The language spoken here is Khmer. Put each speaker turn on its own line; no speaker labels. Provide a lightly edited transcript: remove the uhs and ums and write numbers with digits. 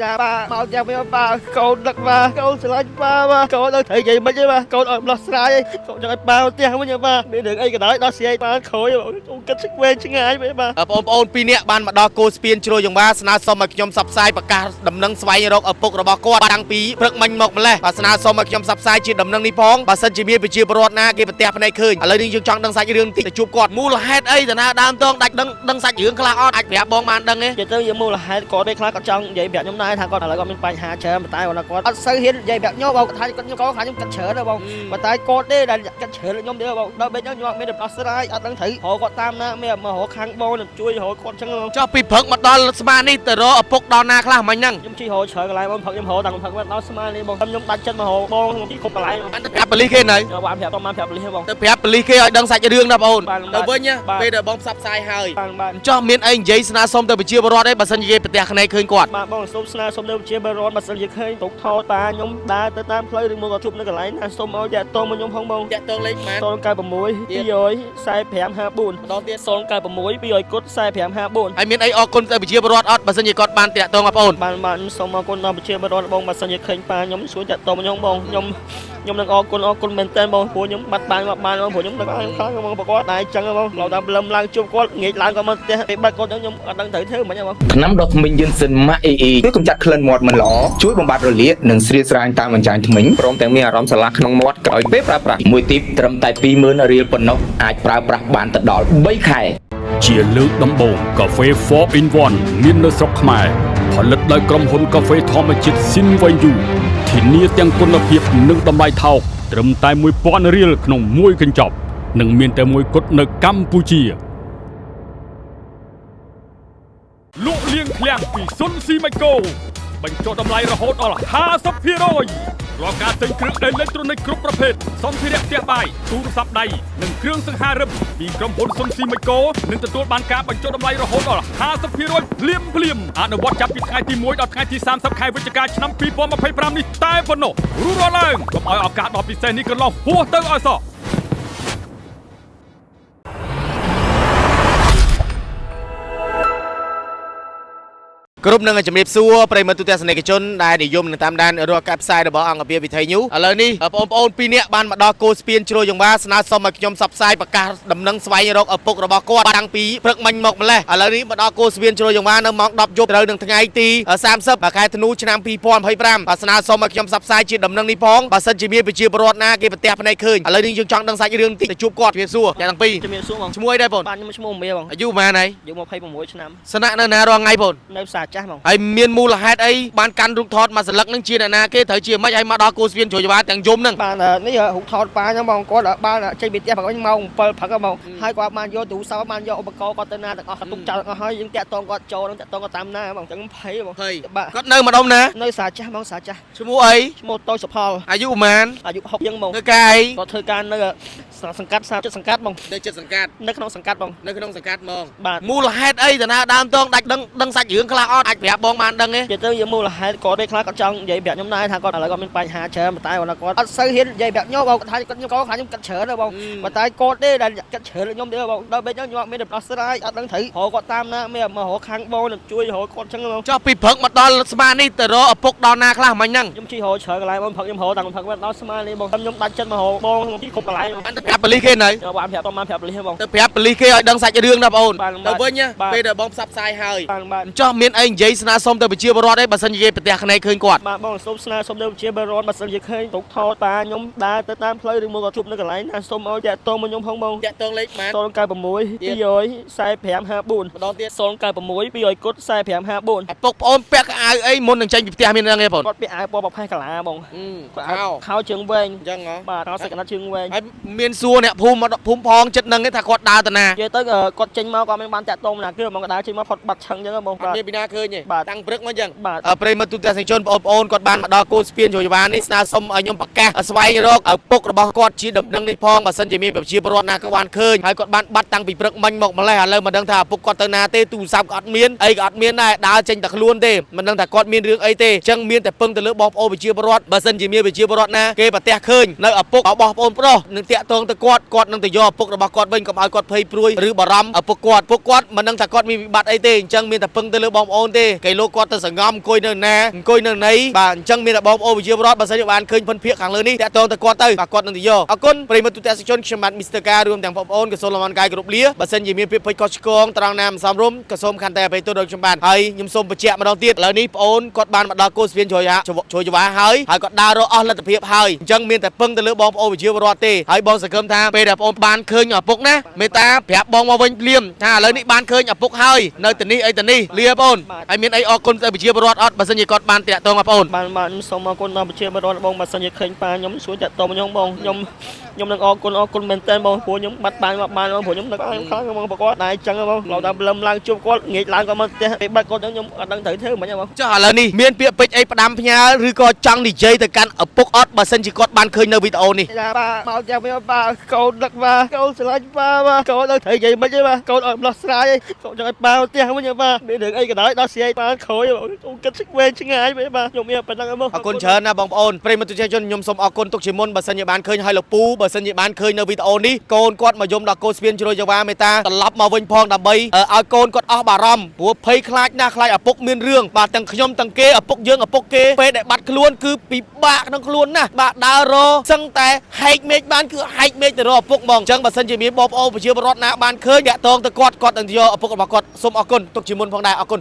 ណាប៉ាមកផ្ទះវិញប៉ាកូនដឹកប៉ាកូនស្រឡាញ់ប៉ាបាទកូនដល់ត្រូវនិយាយមិនទេបាទកូនឲ្យដោះស្រាយកូនចង់ឲ្យប៉ាផ្ទះវិញបាទមានរឿងអីក៏ដោយដោះស្រាយបានក្រោយអូគិតឆ្វេងឆ្ងាយវិញបាទ
បងប្អូនពីរនាក់បានមកដល់គោស្ពានជ្រោយចង្វាស្នើសុំឲ្យខ្ញុំផ្សព្វផ្សាយប្រកាសដំណឹងស្វែងរកឪពុករបស់គាត់តាំងពីព្រឹកមិញមកម្លេះបាទស្នើសុំឲ្យខ្ញុំផ្សព្វផ្សាយជាដំណឹងនេះផងបើសិនជាមានប្រជាពលរដ្ឋណាគេប្រទះភ្នែកឃើញឥឡូវនេះយើងចង់ដឹងសាច់រឿងតិចទៅជួបគាត់មូលហេតុអីតាណាដើមតងដាច់ដឹងដឹងសាច់រឿងខ្លះអត់អាចប្រាប់បងបានដឹងទេ
និយាយទៅយើងមូលហេតុគាត់ពេលខ្លះគាត់ចង់និយាយប្រាប់ខ្ញុំដែរថាគាត់ឥឡូវគាត់មានបញ្ហាច្រើនប៉ុន្តែគាត់គាត់អត់សូវហ៊ាននិយាយប្រាប់ខ្ញុំបងគាត់ថាគាត់ខ្ញុំគាត់ថាខ្ញុំគិតច្រើនទេបងប៉ុន្តែគាត់ទេដែលគិតច្រើនខ្ញុំទេបងដល់ពេលហ្នឹងខ្ញុំអត់មានដំណោះស្រាយអត់ដឹងត្រូវរកគាត់តាមណាមានមករកខាងបងនឹងជួយរកគាត់ចឹងបង
ចុះពីព្រឹកមកដល់ស្មាននេះទៅរកឪពុកដល់ណាខ្លះមិញហ្នឹង
ខ្ញុំជិះរកច្រើនកន្លែងបងផឹកខ្ញុំរកតាំងផឹកមកដល់ស្មាននេះបងខ្ញុំដាច់ចិត្តមករកបងខ្ញុំជិះគ្រប់កន្លែង
បានទៅប្រាប់ប៉ូលីសគេនៅ
ខ្ញុំបានប្រាប់បានប្រាប់ប៉ូលីសបង
ទៅប្រាប់ប៉ូលីសគេឲ្យដឹងសាច់រឿងណាបងអូន
បាន
ទៅវិញណា
បាទ
ពេលដែលបងផ្សព្វផ្សាយហើយ
បានបាន
ចុះមានអីនិយាយស្នើសុំទៅប្រជាពលរដ្ឋទេបើសិនជាគេប្រទះភ្នែកឃើញគាត់
បាទបងសូមស្នើសុំនៅជាបរនបើសិនជាឃើញទុកថតប៉ាខ្ញុំដើរទៅតាមផ្លូវឬមកក៏ជួបនៅកន្លែងណាសូមឲ្យតាក់ទងមកខ្ញុំផងបង
តាក់ទងលេខប៉ុន្មាន
096 24554
ម្ដងទៀត
096 200គុត4554
ហើយមានអីអរគុណទៅប្រជាពលរដ្ឋអត់បើសិនជាគាត់បានតាក់ទងបងប្អូន
បានបានសូមអរគុណដល់ប្រជាពលរដ្ឋបងបើសិនជាឃើញប៉ាខ្ញុំជួយតាក់ទងមកខ្ញុំបងខ្ញុំខ្ញុំនឹងអរគុណអរគុណមែនតើបងព្រោះខ្ញុំបាត់បានបាត់បានបងព្រោះខ្ញុំនឹកឲ្យខ្លាំងបងប្រកបតែអញ្ចឹងបងឡូវដល់ព្រលឹមឡើងជួបគាត់ងាកឡើងគាត់មកផ្ទះពេលបាត់គាត់ខ្ញុំអត់ដឹងត្រូវធ្វើមិនហ្នឹងបង
ថ្នាំដុសធ្មេញយិនសិនម៉ាក់អេអេ
ជួយកម្ចាត់ក្លិនមាត់មិនល្អជួយបំបត្តិរលាកនិងស្រៀលស្រាញតាមអញ្ចាញធ្មេញព្រមទាំងមានអារម្មណ៍ស្រឡះក្នុងមាត់ក្រោយពេលប្រើប្រាស់
មួយទីបត្រឹមតែ20000រៀលប៉ុណ្ណោះអាចប្រើប្រាស់បានទៅដល់3ខែ
ជាលើកដំបូងកាហ្វេ4 in 1មាននៅស្រុកខ្មែរផលិតដោយក្រុមហ៊ុនកាហ្វេធម្មជាតិស៊ីនវ៉ៃយូធានាទាំងគុណភាពនិងតម្លៃថោកត្រឹមតែ1000រៀលក្នុងមួយកញ្ចប់និងមានតែមួយគត់នៅកម្ពុជាលក់លៀងឃ្លាំងពីសុនស៊ីម៉ាកូបញ្ចុះតម្លៃរហូតដល់50%រាល់ការទិញគ្រឿងអេឡិចត្រូនិកគ្រប់ប្រភេទសម្ភារៈផ្ទះបាយទូរស័ព្ទដៃនិងគ្រឿងសង្ហារឹមពីក្រុមហ៊ុនសុនស៊ីម៉ាកូនឹងទទួលបានការបញ្ចុះតម្លៃរហូតដល់50%ភ្លាមភ្លាមអនុវត្តចាប់ពីថ្ងៃទី1ដល់ថ្ងៃទី30ខែវិច្ឆិកាឆ្នាំ2025នេះតែប៉ុណ្ណោះរួចរាល់ឡើងកុំឲ្យឱកាសដ៏ពិសេសនេះកន្លងហួសទៅឲ្យសោះ
គ្រប់នឹងជំរាបសួរប្រិយមិត្តទូទាំងសនិកជនដែលនិយមនឹងតាមដានរាល់ការផ្សាយរបស់អង្គភាពវិថីញូឥឡូវនេះបងប្អូនពីរនាក់បានមកដល់គោស្ពានជ្រោយចង្វាស្នើសុំឲ្យខ្ញុំផ្សព្វផ្សាយប្រកាសដំណឹងស្វែងរកឪពុករបស់គាត់តាំងពីព្រឹកមិញមកម្លេះឥឡូវនេះមកដល់គោស្ពានជ្រោយចង្វានៅម៉ោង10យប់ត្រូវនឹងថ្ងៃទី30ខែធ្នូឆ្នាំ2025បាទស្នើសុំឲ្យខ្ញុំផ្សព្វផ្សាយជាដំណឹងនេះផងបើសិនជាមានប្រជាពលរដ្ឋណាគេប្រទះភ្នែកឃើញឥឡូវនេះយើងចង់ដឹងសាច់រឿងតិចទៅជួបគាត់ជំរាបសួរអ្នកទាំងពីរ
ជំរាបសួរបង
ឈ្មោះអីដែរបង
បាទខ្ញុំឈ្មោះមីបង
អាយុប៉ុន្មានហើយ
អាយុ26ឆ្នាំ
ស្នាក់នៅណារាល់ថ្ងៃបង
នៅផ្សារចាស់បង
ហើយមានមូលហេតុអីបានកាន់រូបថតមួយសន្លឹកនឹងជាអ្នកណាគេត្រូវជាម៉េចហើយមកដល់គូស្វៀនជ្រោយចង្វាទាំងយំហ្នឹង
បាននេះរូបថតប៉ាខ្ញុំបងគាត់បានចេញពីផ្ទះបងម៉ោង7ព្រឹកបងហើយគាត់បានយកទូរស័ព្ទបានយកឧបករណ៍គាត់ទៅណាទាំងអស់គាត់ទុកចោលទាំងអស់ហើយយើងតាក់ទងគាត់ចូលនឹងតាក់ទងគាត់តាមណាបងអញ្ចឹងភ័យបង
ភ័យ
បាទ
គាត់នៅម្ដុំណា
នៅសាចាស់បងសាចាស់
ឈ្មោះអី
ឈ្មោះតូចសុផល
អាយុប៉ុន្មាន
អាយុ60ជាងបង
ធ្វើការអី
គាត់ធ្វើការនៅសង្កាត់សាចិត្តសង្កាត់បង
នៅចិត្តសង្កាត់
នៅក្នុងសង្កាត់បង
នៅក្នុងសង្កាត់ហ្មង
បាទ
មូលហេតុអីតាណាដើមតងដាច់ដឹងដឹងសាច់រឿងខ្លះអត់អាចប្រាប់បងបានដឹងទេ
និយាយទៅយើងមូលហេតុគាត់ពេលខ្លះគាត់ចង់និយាយប្រាប់ខ្ញុំដែរថាគាត់ឥឡូវគាត់មានបញ្ហាច្រើនប៉ុន្តែគាត់គាត់អត់សូវហ៊ាននិយាយប្រាប់ខ្ញុំបងគាត់ថាគាត់ខ្ញុំគាត់ថាខ្ញុំគិតច្រើនទេបងប៉ុន្តែគាត់ទេដែលគិតច្រើនខ្ញុំទេបងដល់ពេលហ្នឹងខ្ញុំអត់មានដំណោះស្រាយអត់ដឹងត្រូវរកគាត់តាមណាមានមករកខាងបងនឹងជួយរកគាត់ចឹងបង
ចុះពីព្រឹកមកដល់ស្មាននេះទៅរកឪពុកដល់ណាខ្លះមិញហ្នឹង
ខ្ញុំជិះរកច្រើនកន្លែងបងផឹកខ្ញុំរកតាំងផឹកមកដល់ស្មាននេះបងខ្ញុំដាច់ចិត្តមករកបងខ្ញុំជិះគ្រប់កន្លែង
បានទៅប្រាប់ប៉ូលីសគេនៅ
ខ្ញុំបានប្រាប់បានប្រាប់ប៉ូលីសបង
ទៅប្រាប់ប៉ូលីសគេឲ្យដឹងសាច់រឿងណាបងអូន
បាន
ទៅវិញណា
បាទ
ពេលដែលបងផ្សព្វផ្សាយហើយ
បានបាន
ចុះមានអីនិយាយស្នើសុំទៅប្រជាពលរដ្ឋទេបើសិនជាគេប្រទះភ្នែកឃើញគាត់
បាទបងសូមស្នើសុំនៅជាបរនបើសិនជាឃើញទុកថតប៉ាខ្ញុំដើរទៅតាមផ្លូវឬមកក៏ជួបនៅកន្លែងណាសូមឲ្យតាក់ទងមកខ្ញុំផងបង
តាក់ទងលេខប៉ុន្មាន
096 24554
ម្ដងទៀត
096 200គុត4554
ឪពុកប្អូនពាក់កៅអៅអីមុននឹងចេញពីផ្ទះមានរឿងអីបង
គាត់ពាក់អាវពណ៌ប្រផេះកាឡាបងគាត់អាវខោជើងវែង
អញ្ចឹងហ៎
បាទខោសាច់កណាត់ជើងវែង
ហើយមានសួរអ្នកភូមិមកភូមិផងចិត្តនឹងឯងថាគាត់ដើរទៅណា
និយាយទៅគាត់ចេញមកគាត់មិនបានតាក់ទងណាគឺមកគាត់ដើរចេញមកផុតបាត់ឆឹងអញ្ចឹងបង
អត់មានពីណាឃើញទេ
បាទ
តាំងព្រឹកមកអញ្ចឹង
បាទ
ប្រិយមិត្តទូទាំងសង្គមបងប្អូនគាត់បានមកដល់គោលស្ពានជ្រោយចង្វានេះស្នើសុំឲ្យខ្ញុំប្រកាសស្វែងរកឪពុករបស់គាត់ជាដំណឹងនេះផងបើសិនជាមានប្រជាពលរដ្ឋណាក៏បានឃើញហើយគាត់បានបាត់តាំងពីព្រឹកមិញមកម្លេះឥឡូវមិនដឹងថាឪពុកគាត់ទៅណាទេទូរស័ព្ទក៏អត់មានអីក៏អត់មានដែរដើរចេញតែខ្លួនទេមិនដឹងថាគាត់មានរឿងអីទេអញ្ចឹងមានតែពឹងទៅលើបងប្អូនប្រជាពលរដ្ឋបើសិនជាមានប្រជាពលរដ្ឋណាគេប្រទះឃើញនៅឪពុករបស់បងប្អូនប្រុសនឹងតាក់ទងទៅគាត់គាត់នឹងទៅយកឪពុករបស់គាត់វិញកុំឲ្យគាត់ភ័យព្រួយឬបារម្ភឪពុកគាត់ពុកគាត់មិនដឹងថាគាត់មានវិបត្តិអីទេអញ្ចឹងមានតែពឹងទៅលើបងប្អូន ទេគេលោកគាត់ទៅសងំអង្គុយនៅណាអង្គុយនៅណីបាទអញ្ចឹងមានតែបងប្អូនប្រជាពលរដ្ឋបើសិនជាបានឃើញភិនភាកខាងលើនេះតាក់ទងទៅគាត់ទៅបាទគាត់នឹងទៅយកអរគុណប្រិយមិត្តទូទាំងសជនខ្ញុំបាទ Mr. ការរួមទាំងបងប្អូនក៏សូមលំអរកាយគ្រប់លាបើសិនជាមានពាក្យពេចន៍ខុសឆ្គងត្រង់ណាមិនសមរម្យក៏សូមខន្តីអភ័យទោសដល់ខ្ញុំបាទហើយខ្ញុំសូមបញ្ជាក់ម្ដងទៀតឥឡូវនេះបងអូនគាត់បានមកដល់គោលស្ពានជ្រោយជ្រោយចវាហើយហើយគាត់ដើររកអស់លទ្ធភាពហើយអញ្ចឹងមានតែពឹងទៅលើបងប្អូនប្រជាពលរដ្ឋទេហើយបងសង្ឃឹមថាពេលដែលបងប្អូនបានឃើញឪពុកណាមេត្តាប្រាប់បងមកវិញភ្លាមថាឥឡូវនេះបានឃើញឪពុកហើយនៅទីនេះអីទីនេះលាបងអូនហើយមានអីអរគុណទៅប្រជាពលរដ្ឋអត់បើសិនជាគាត់បានតាក់ទងបងប្អូន
បានបាទខ្ញុំសូមអរគុណដល់ប្រជាពលរដ្ឋបងបើសិនជាឃើញប៉ាខ្ញុំជួយតាក់ទងខ្ញុំបងខ្ញុំខ្ញុំនឹងអរគុណអរគុណមែនតើបងព្រោះខ្ញុំបាត់បានមកបានបងព្រោះខ្ញុំនឹកខ្ញុំខ្លាំងបងប្រកបដែរអញ្ចឹងបងឡូវដល់ព្រលឹមឡើងជួបគាត់ងាកឡើងគាត់មកផ្ទះពេលបាត់គាត់ខ្ញុំអត់ដឹងត្រូវធ្វើមិនហ្នឹងបង
ចុះឥឡូវនេះមានពាក្យពេចន៍អីផ្ដាំផ្ញើឬក៏ចង់និយាយទៅកាន់ឪពុកអត់បើសិនជាគាត់បានឃើញនៅវីដេអូនេះ
ចាបាមកចាំខ្ញុំបាកូនដឹកបាកូនស្រឡាញ់បាបាកូនដល់ត្រូវនិយាយមិនទេបាកូនឲ្យម្លោះស្រាយកូនចង់ឲ្យបាផ្ទះវិញបាមានរឿងអីក៏ដោយដល់ស្រាយបានក្រោយកូនគិតវែងឆ្ងាយវិញបាខ្ញុំមានប៉ុណ្្នឹងមក
អរគុណច្រើនណាស់បងប្អូនប្រិយមិត្តទស្សនិកជនខ្ញុំសូមអរគុណទុកជាមុនបើសិនជាបានឃើញហើយលោកពូបើសិនជាបានឃើញនៅវីដេអូនេះកូនគាត់មកយំដល់កូនស្ពានជ្រោយចង្វាមេតាត្រឡប់មកវិញផងដើម្បីឲ្យកូនគាត់អស់បារម្ភព្រោះភ័យខ្លាចណាស់ខ្លាចឪពុកមានរឿងបាទទាំងខ្ញុំទាំងគេឪពុកយើងឪពុកគេពេលដែលបាត់ខ្លួនគឺពិបាកក្នុងខ្លួនណាស់បាទដើររសឹងតែហែកមេឃបានគឺហែកមេឃទៅរកឪពុកហ្មងអញ្ចឹងបើសិនជាមានបងប្អូនប្រជាពលរដ្ឋណាបានឃើញតាក់ទងទៅគាត់គាត់នឹងយកឪពុករបស់គាត់សូមអរគុណទុកជាមុនផងដែរអរគុណ។